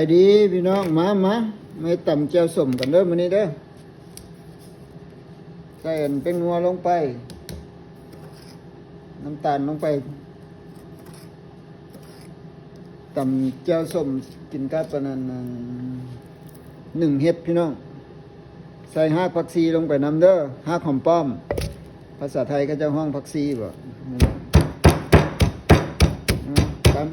ສະບາຍດີພີ່ນ້ອງ ມາ ມາ ມາເຮັດຕຳແຈ່ວສົ້ມກັນເດີມື້ນີ້ເດີ. ໃສ່ອັນແປ້ງນົວລົງໄປ ນ້ຳຕານລົງໄປ ຕຳແຈ່ວສົ້ມກິນກັບອັນນັ້ນ ໜຶ້ງເຫັດພີ່ນ້ອງ. ໃສ່ຮາກຜັກຊີລົງໄປນຳເດີ ຮາກຫອມປ້ອມ. ພາສາໄທເຂົາເຈົ້າຮ້ອງຜັກຊີບໍ? ຕຳ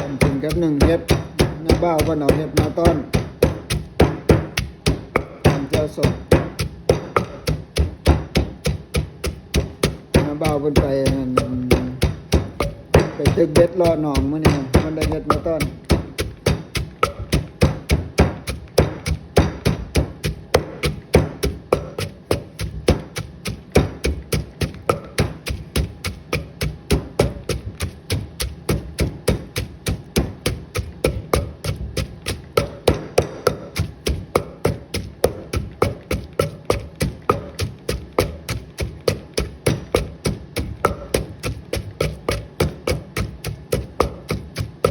ຕຳກິນກັບໜຶ້ງເຫັດ. ນ້າບ່າວເພິ່ນເອົາເຫັດມາຕ້ອນ ຕຳແຈ່ວສົ້ມ. ນ້າບ່າວເພິ່ນໄປ ໄປຕຶກເບັດເລາະໜອງມື້ນີ້ ເພິ່ນໄດ້ເຫັດມາຕ້ອນ.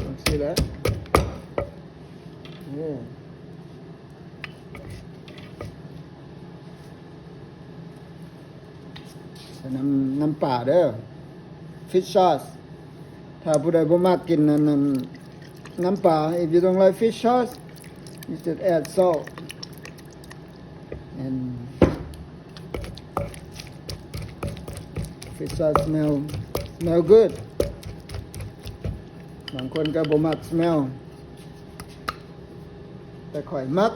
ຈັ່ງຊີ້ແຫຼະ ເອີ ໃສ່ນ້ຳ ນ້ຳປາເດີ fish sauce. ຖ້າຜູ້ໃດບໍ່ມັກກິນອັນນັ້ນ ນ້ຳປາ if you don't like fish sauce, you should add salt and fish sauce smell, smell good. ບາງຄົນກໍບໍ່ມັກ smell ແຕ່ຂ້ອຍມັກ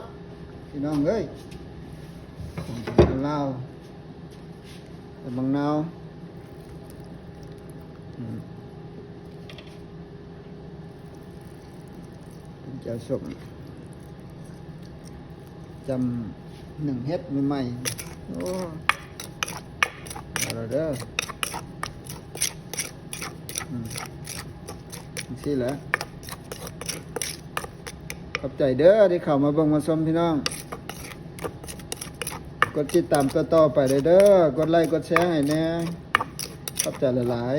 ພີ່ນ້ອງເອີຍ ຂອງກິນລາວ ໃສ່ບັກນາວ ອືມ ເປັນແຈ່ວສົ້ມ ຈຳໜຶ້ງເຫັດໃໝ່ໆ ໂອ້ ເອົາລະເດີ ອືມ ຈັ່ງຊີ້ແຫຼະ. ຂອບໃຈເດີທີ່ເຂົ້າມາເບິ່ງມາຊົມພີ່ນ້ອງ ກົດຕິດຕາມຕໍ່ໆໄປເດີ ກົດໄລກົດແຊໃຫ້ແດ່ ຂອບໃຈຫຼາຍ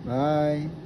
ໆ ບາຍ.